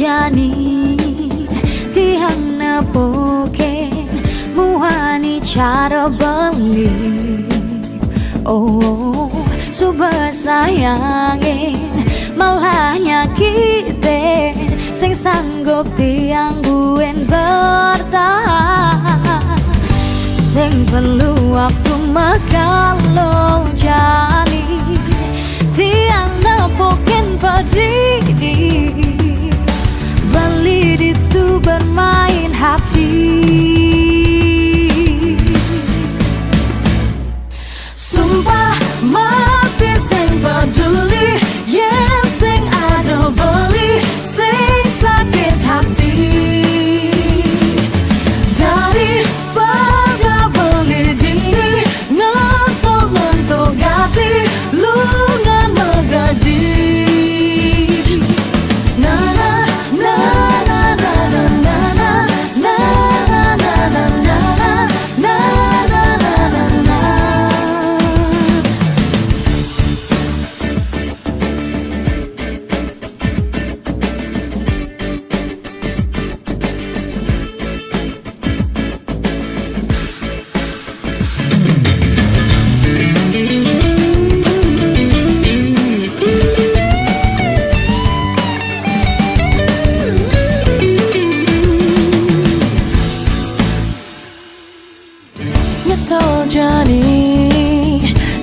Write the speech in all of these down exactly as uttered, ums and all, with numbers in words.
Jani tiang nepukin muani cara beli. Oh, suba sayangin malah nyakitin, sing sanggup tiang buin bertahan. Sing perlu waktu makalo jani, tiang nepukin padidi. Beli ditu bermain hati. Sumpah mati sing peduli, yen sing ada beli, sing sakit hati. Daripada beli dini, ngantuk-ngantuk gati, lungan megadi. Na, na, na, na, na, na, na, na, na, na, na, na, na, na, na, na, na, na. Nyesel jani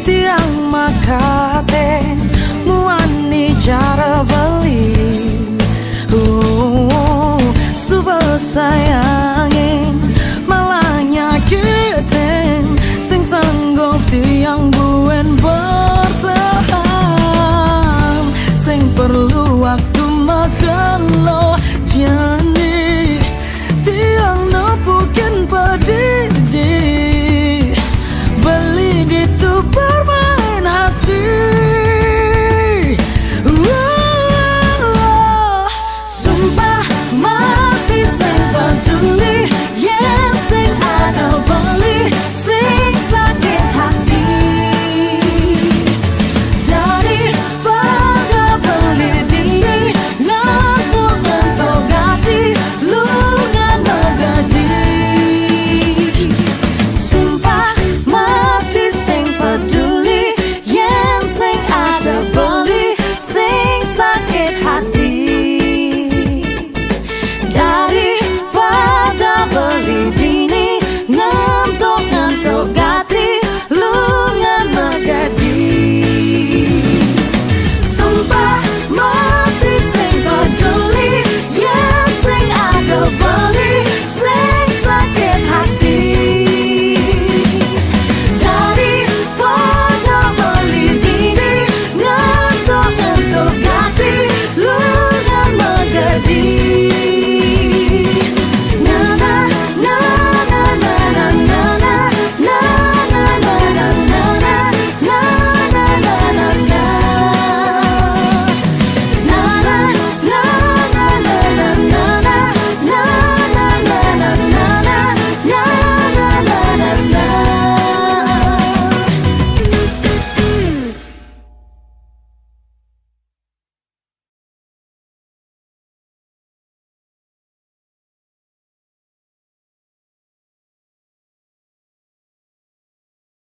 tiang makaten